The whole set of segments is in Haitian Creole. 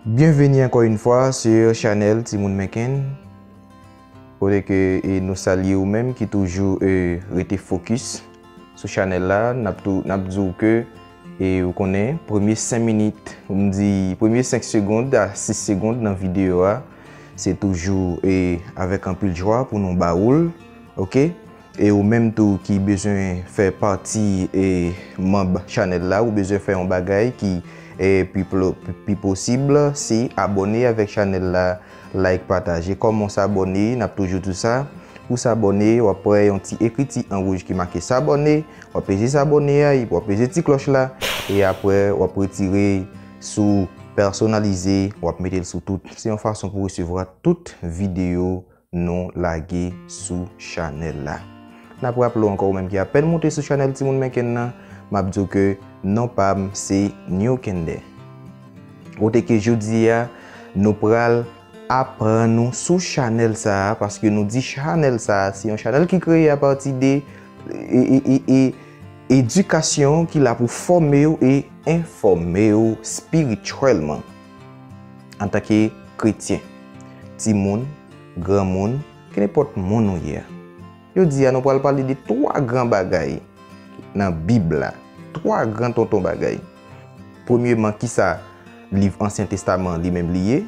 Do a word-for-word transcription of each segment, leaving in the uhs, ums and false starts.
Bienvenue encore une fois sur chanèl Timoun Menken. Kote ke e, nou salye ou menm ki toujou e, rete fokis sou chanèl la. N ap tou, n ap di w ke e, ou konnen premye senk minit, m di premye senk segond a sis segond nan videyo a, se toujou e, avèk anpil jwa pou nou ba ou l, oke? E ou menm tou ki bezwen fè pati e, manb chanèl la, ou bezwen fè yon bagay ki e, pi, plo- pi posib, se abòne avèk chanèl la, like, pataje. Kòman w s abòne? N ap toujou di w sa. Pou s abòne, w ap wè yon ti ekriti an wouj ki make s abòne. W ap peze s abòne a, epi w ap peze ti klòch la. E apre, w ap retire sou pèsonalize, w ap mete l sou tout. Se yon fason pou resevwa tout videyo nou lage sou chanèl la. N ap raple w ankò, ou menm ki apèn moute sou chanèl Timoun Menken nan, m ap di w ke non pa m se New Kende. Kote ke jodi a, nou pral aprann nou sou chanèl sa a, paske nou di chanèl sa a, se yon chanèl ki kreye apati de e, e, e, e, edikasyon ki la pou fòme w e enfòme w espirityèlman antanke kretyen, timoun, granmoun, kenenpòt moun ou ye a. Jodi a, nou pral pale de twa gran bagay nan Bib la. Twa gran tonton bagay. Premyeman, kisa liv Ansyen Testaman li menm li ye?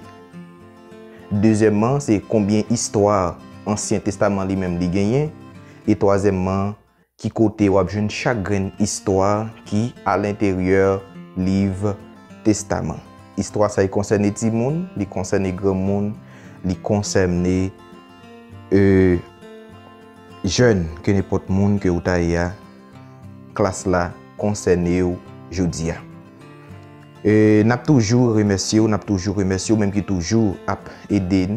Dezyèmman, se konbyen istwa Ansyen Testaman li menm li genyen? E twazyèmman, ki kote w ap jwenn chak grenn istwa ki alenteryè liv Testaman? Istwa sa a konsène timoun, li konsène granmoun, li konsène e, jèn, kenenpòt moun ke ou ta ye a, klas la konsène w jodi a. E, n ap toujou remèsye w, n ap toujou remèsye w menm ki toujou ap ede n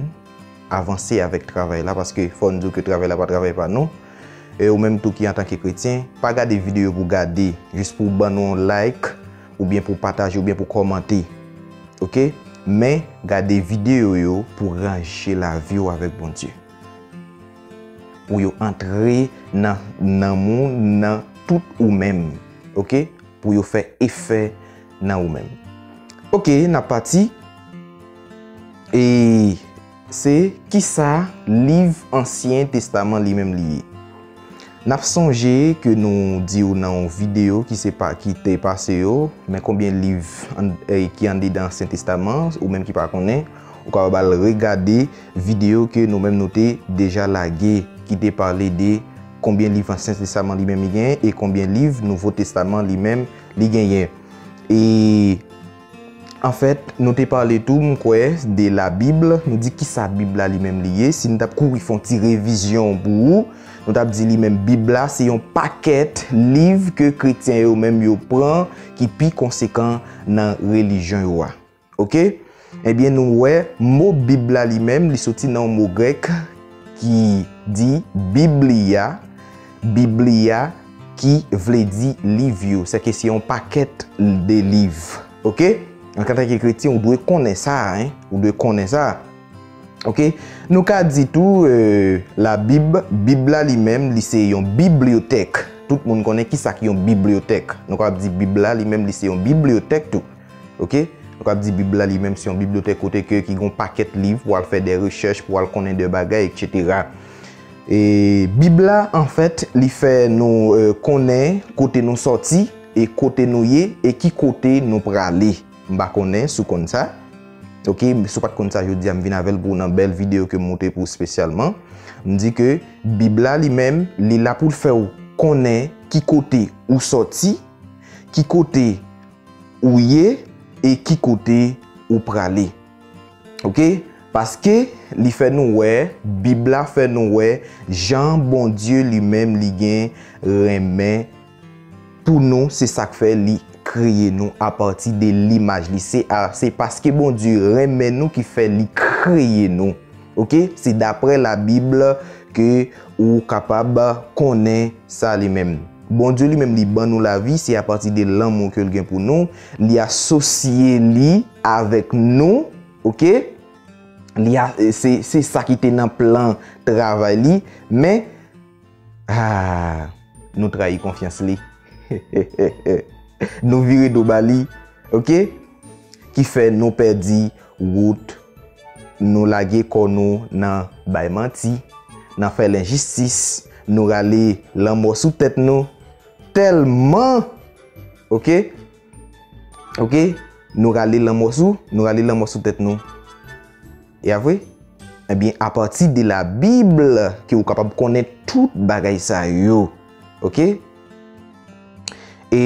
avanse avèk travay la, paske fò n di w ke travay la pa travay pa nou. E ou menm tou ki antanke kretyen, pa gade videyo pou gade, jis pou w ban nou yon like, oubyen pou w pataje, oubyen pou w kòmante. Oke? Men, gade videyo yo pou w ranje lavi w avèk Bondye. Pou yo antre nan nanm ou, nan tout ou menm. Oke? Pou yo fè efè nan ou menm. Oke, n ap pati. E se kisa liv Ansyen Testaman li menm li ye? N ap sonje ke nou di w nan yon videyo ki se pa, ki te pase yo, men konbyen liv an, e, ki anndedan Ansyen Testaman, ou menm ki pa konnen, ou kapab al regade videyo ke nou menm nou te deja lage, ki te pale de konbyen liv Ansyen Testaman li menm li genyen e konbyen liv Nouvo Testaman li menm li genyen. E anfèt, nou te pale tou, m kwè, de Labib, nou di kisa Bib la li menm li ye. Si n t ap kouri fè yon ti revizyon pou ou, nou t ap di li menm Bib la se yon pakèt liv ke kretyen yo menm yo pran ki pi konsekan nan relijyon yo a. Oke? Ebyen, nou wè mo Bib la li menm, li soti nan yon mo grèk ki di biblia, biblia ki vle di liv yo. Sèke se yon pakèt de liv. Oke? Antanke kretyen, ou dwe konnen sa, en. Ou dwe konnen sa. Oke? Nou ka di tou, e, Labib, Bib la li menm, li se yon bibliyotèk. Tout moun konnen kisa ki yon bibliyotèk. Nou ka di Bib la li menm, li se yon bibliyotèk tou. Oke? Nou ka di Bib la li menm se yon bibliyotèk kote ke ki gon pakèt liv pou al fè de rechèch, pou al konnen de bagay, etsetera. E Bib la, anfèt, li fè nou, e, konnen kote nou sòti, e kote nou ye, e ki kote nou prale. M pa konnen si w konn sa. Oke, si w pa t konn sa jodi a, m vin avè l pou w nan bèl videyo ke m moute pou w espesyalman. M di ke Bib la li menm, li la pou l fè w konnen ki kote ou sòti, ki kote ou ye e ki kote ou prale. Oke? Paske li fè nou wè, Bib la fè nou wè jan Bondye li menm li gen renmen pou nou, se sa k fè li kreye nou apati de limaj li. Se a, se paske Bondye renmen nou ki fè li kreye nou. Oke? Se daprè Labib ke ou kapab konnen sa li menm. Bondye li menm li ban nou lavi, se apati de lanmou ke l gen pou nou. Li asosye li avèk nou, oke? Li a, se, se sa ki te nan plan travay li, men, ah, nou trayi konfyans li. Nou vire do ba li, oke? Ki fè nou pèdi wout, nou lage kò nou nan bay manti, nan fè lenjistis, nou rale lanmò sou tèt nou, tèlman, oke, oke, nou rale lanmò sou, nou rale lanmò sou tèt nou. E a vre? Ebyen, apati de Labib ke ou kapab konnen tout bagay sa yo. Oke? E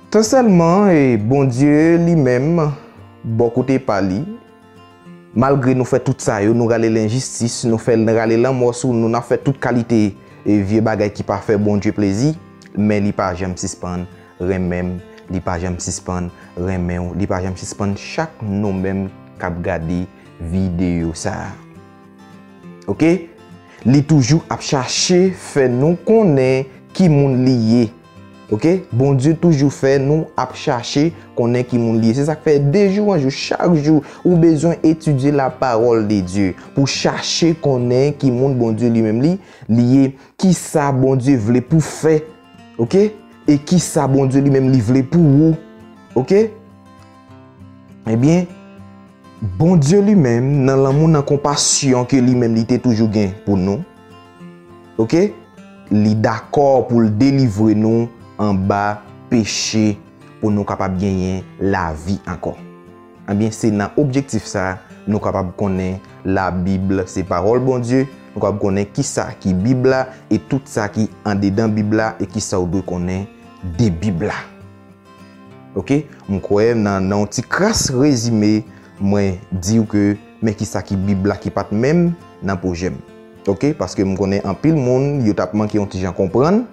tan sèlman, e Bondye li menm, bò kote pa li, malgre nou fè tout sa yo, nou rale lenjistis, nou fè rale lanmò sou nou, n ap fè tout kalite e vye bagay ki pa fè Bondye plezi, men li pa janm sispann renmen m, li pa janm sispann renmen w, li pa janm sispann chak nou menm k ap gade videyo sa a. Oke? Li toujou ap chache fè nou konnen ki moun li ye. Oke? Bondye toujou fè nou ap chache konnen ki moun li ye. Se sa k fè de jou an jou, chak jou, ou bezwen etidye la parole de Dieu pou chache konnen ki moun Bondye li menm li, li ye, ki sa Bondye vle pou fè. Oke? E ki sa Bondye li menm li vle pou ou. Oke? Ebyen, Bondye li menm, nan lanmou, nan konpasyon ke li menm li te toujou gen pou nou, oke, li dakò pou l delivre nou anba peche pou nou kapab genyen lavi ankò. Ebyen, se nan objektif sa a nou kapab konnen Labib se pawòl Bondye, nou kapab konnen kisa ki Bib la e tout sa ki andedan Bib la e kisa w dwe konnen de Bib la. Oke, m kwè nan, nan yon ti kras rezime, mwen di w ke men kisa ki Bib la ki pa t menm nan pwojè m. Oke, paske m konnen anpil moun, yo t ap manke yon ti jan konprann,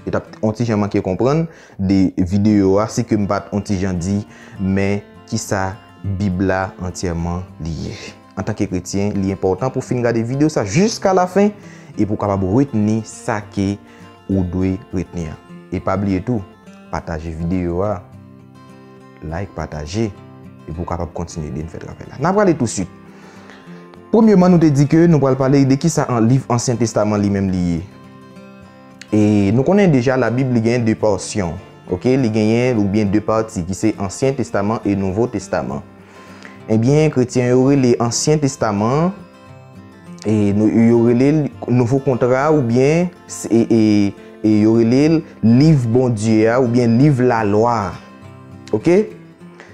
yo t ap yon ti jan manke konprann de videyo a, si ke m pa t yon ti jan di, men kisa Bib la antyèman li ye. Antanke kretyen, li enpòtan pou w fin gade videyo sa jiska lafen e pou w kapab retni sa ke ou dwe retni an. E pa bliye tou, pataje videyo a, like, pataje, e pou w kapab kontinye ede n fè travay la. N a prale tousuit. Premyeman, nou te di ke nou pral pale de kisa an liv Ansyen Testaman li menm li ye. E nou konnen deja Labib li gen de pòsyon, oke? Li genyen oubyen de pati ki se Ansyen Testaman e Nouvo Testaman. Ebyen, kretyen yo rele Ansyen Testaman, e nou, yo rele l Nouvo Kontra oubyen e, e, e yo rele l liv Bondye a oubyen liv lalwa a. Oke?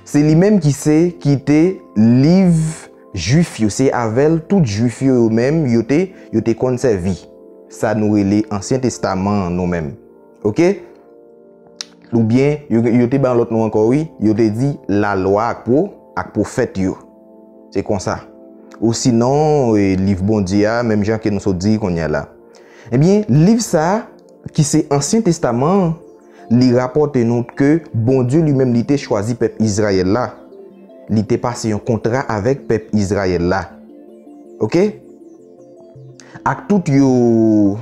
Se li menm ki se, ki te liv Jwif yo. Se avè l tout Jwif yo, yo menm, yo te, yo te konn sèvi. Sa nou rele Ansyen Testaman an nou menm. Oke? Oubyen, yo, yo te ba yon lòt non ankò, wi. Yo te di lalwa ak pwo-, ak pwofèt yo. Se konsa. Ou sinon, e, liv Bondye a, menm jan ke nou sot di kounye a la. Ebyen, liv sa a, ki se Ansyen Testaman an, li rapòte nou ke Bondye li menm li te chwazi pèp Izrayèl la. Li te pase yon kontra avèk pèp Izrayèl la. Oke? Ak tout yo,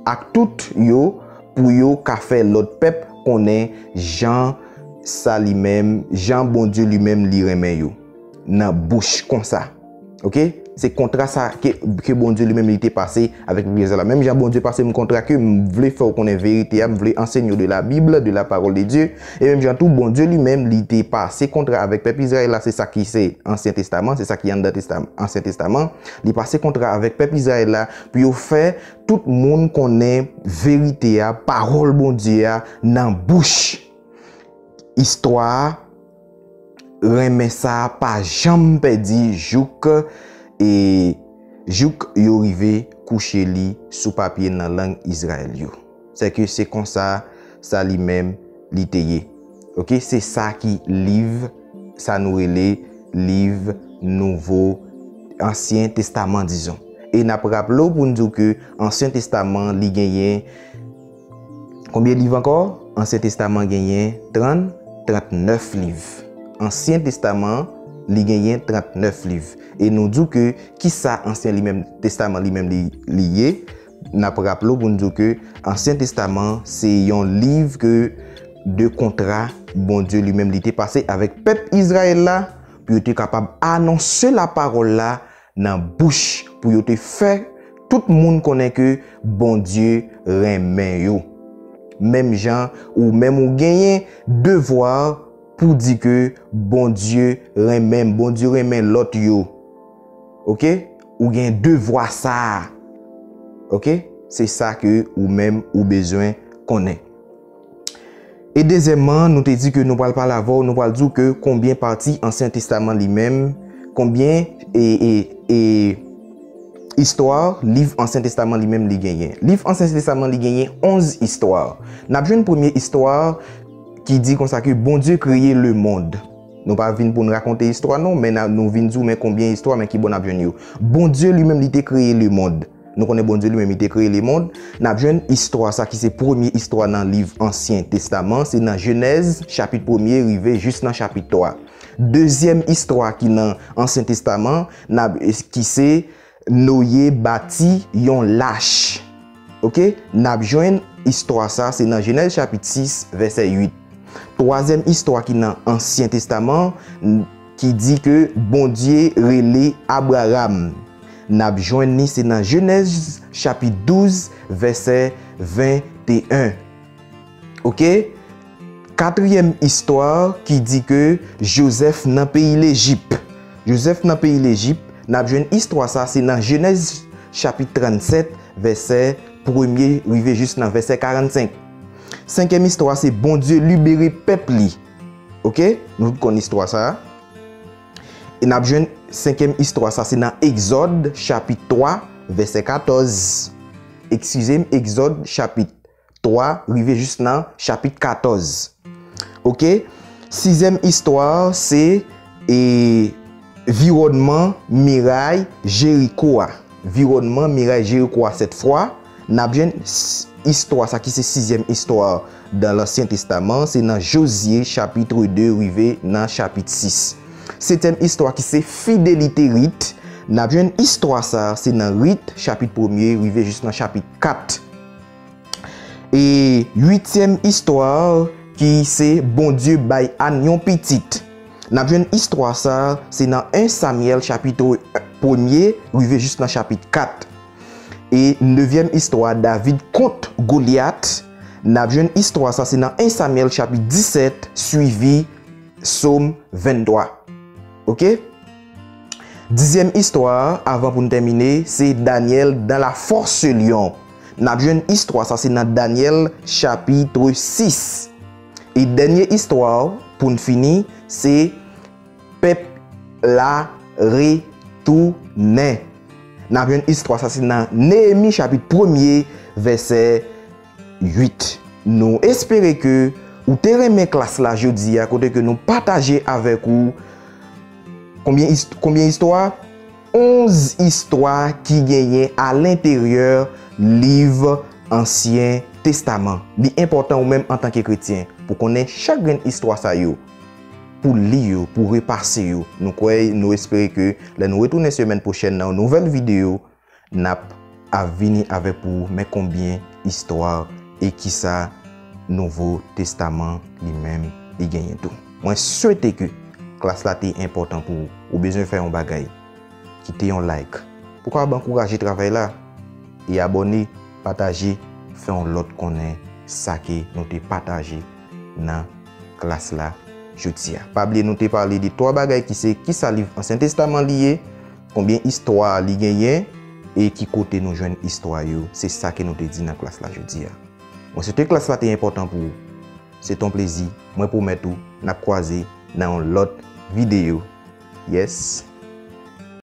ak tout yo, pou yo ka fè lòt pèp konnen jan sa li menm, jan Bondye li menm li renmen yo. Nan bouch konsa. Oke? Se kontra sa ke, ke Bondye li menm li te pase avèk pèp Izrayèl la. Menm jan Bondye pase m kontra ke m vle fè w konnen verite a, m vle ansenye w de la Bible, de la parole de Dieu. E menm jan tou, Bondye li menm li te pase kontra avèk pèp Izrayèl la, se sa ki se Ansyen Testaman, se sa ki anndan Testam-, Ansyen Testaman. Li pase kontra avèk pèp Izrayèl la pou yo fè tout moun konnen verite a, pawòl Bondye a nan bouch. Istwa a, renmen sa a pa janm pèdi jouk, e, jouk yo rive kouche li sou papye nan lang Izrayèl yo. Sèke se konsa sa li menm li te ye. Oke, se sa ki liv, sa nou rele liv Nouvo, Ansyen Testaman, dizon. E n ap raple w pou n di w ke Ansyen Testaman, li genyen konbyen liv ankò? Ansyen Testaman genyen trant, trantnèf liv. Ansyen Testaman, li genyen trantnèf liv. E nou di w ke kisa Ansyen li menm, Testaman li menm li, li ye? N ap raple w pou n di w ke Ansyen Testaman se yon liv ke de kontra Bondye li menm li te pase avèk pèp Izrayèl la pou yo te kapab anonse lapawòl la nan bouch pou yo te fè tout moun konnen ke Bondye renmen yo. Menm jan ou menm ou genyen devwa pou di ke Bondye renmen m, Bondye renmen lòt yo. Oke? Ou gen devwa sa a. Oke? Se sa ke ou menm ou bezwen konnen. E dezyèmman, nou te di ke nou pral pale avè w, nou pral di w ke konbyen pati Ansyen Testaman li menm, konbyen e, e, e istwa liv Ansyen Testaman li menm li genyen. Liv Ansyen Testaman li genyen onz istwa. N ap jwenn premye istwa ki di konsa ke Bondye kreye lemonn. Nou pa vin pou n rakonte istwa non, men n a, nou vin di w men konbyen istwa, men ki bò n ap jwenn yo. Bondye li menm li te kreye lemonn. Nou konnen Bondye li menm li te kreye lemonn. N ap jwenn istwa sa ki se premye istwa nan liv Ansyen Testaman, se nan Jenèz chapit premye rive jis nan chapit twa. Dezyèm istwa ki nan Ansyen Testaman, n ap, ki se Noye bati yon lach. Oke? N ap jwenn istwa sa, se nan Jenèz chapit sis, vèsè uit. Twazyèm istwa ki nan Ansyen Testaman, n-, ki di ke Bondye rele Abraram. N ap jwenn li, se nan Jenèz chapit douz, vèsè venteyen. Oke? Katriyèm istwa ki di ke Jozèf nan peyi Lejip. Jozèf nan peyi Lejip, n ap jwenn istwa sa, se nan Jenèz chapit trannsèt, vèsè premye rive jis nan vèsè karannsenk. Senkyèm istwa, se Bondye libere pèp li. Oke? Nou tout konn istwa sa a. E n ap jwenn senkyèm istwa sa, se nan Egzòd, chapit twa, vèsè katòz. Eskize m, Egzòd, chapit twa, rive jis nan chapit katòz. Oke? Sizyèm istwa, se, e, viwònman miray Jeriko a. Viwònman miray Jeriko a sèt fwa. N ap jwenn s-, istwa sa ki se sizyèm istwa dan Lansyen Testaman, se nan Jozye chapit de rive nan chapit sis. Setyèm istwa ki se fidelite Rit. N ap jwenn istwa sa, se nan Rit chapit premye rive jis nan chapit kat. E uityèm istwa ki se Bondye bay Ann yon pitit. N ap jwenn istwa sa, se nan en Samyèl chapit premye rive jis nan chapit kat. E nevyèm istwa, David kont Golyat. N ap jwenn istwa sa, se nan en Samyèl chapit disèt, swivi Sòm venntwa. Oke? Dizyèm istwa, avan pou n tèmine, se Daniel dans la fosse lion. N ap jwenn istwa sa, se nan Daniel chapit sis. E dènye istwa, pou n fini, se pèp la retounen. N ap jwenn istwa sa, se nan Neyemi chapit premye, vèsè uit. Nou espere ke ou te renmen klas la jodi a, kote ke nou pataje avèk ou konbyen ist-, konbyen istwa? Onz istwa ki genyen alenteryè liv Ansyen Testaman. Li enpòtan ou menm antanke kretyen pou konnen chak grenn istwa sa yo, pou li yo, pou repase yo. Nou kwè, nou espere ke lè nou retounen semèn pwochèn nan yon nouvèl videyo, n ap, ap vini avèk pou men konbyen istwa e kisa Nouvo Testaman li menm li genyen tou. Mwen swete ke klas la te enpòtan pou ou. Ou bezwen fè yon bagay, kite yon like. Pou kapab ankouraje travay la, e abòne, pataje, fè yon lòt konnen sa ke nou te pataje nan klas la jodi a. Pa bliye nou te pale de twa bagay ki se kisa liv Ansyen Testaman li ye, konbyen istwa li genyen, e ki kote nou jwenn istwa yo. Se sa ke nou te di nan klas la jodi a. Mwen swete klas la te enpòtan pou ou. Se t on plezi. Mwen pwomèt ou, n ap kwaze nan yon lòt videyo. Yes.